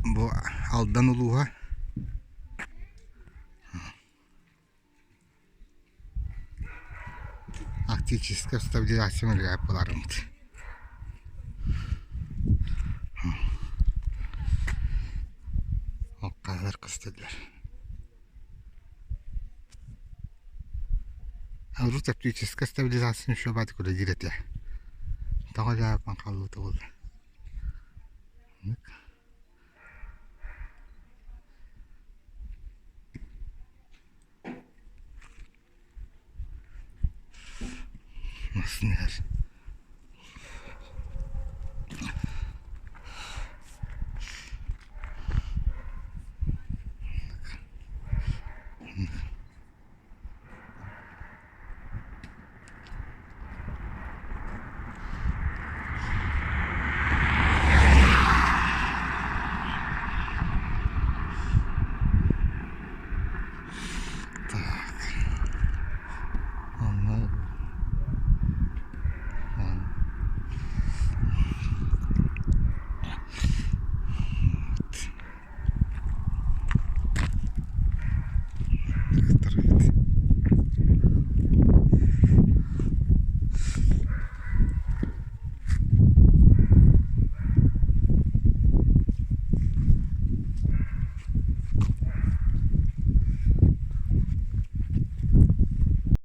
Бу Алдан улууһа. Арктическая стабилизация үлэлээбит буоларбыт. Оккалар көстөллөр. Урут оптическая стабилизация еще баат үлэлиир этэ. Тоҕо дьаапан хаалбыта буолла.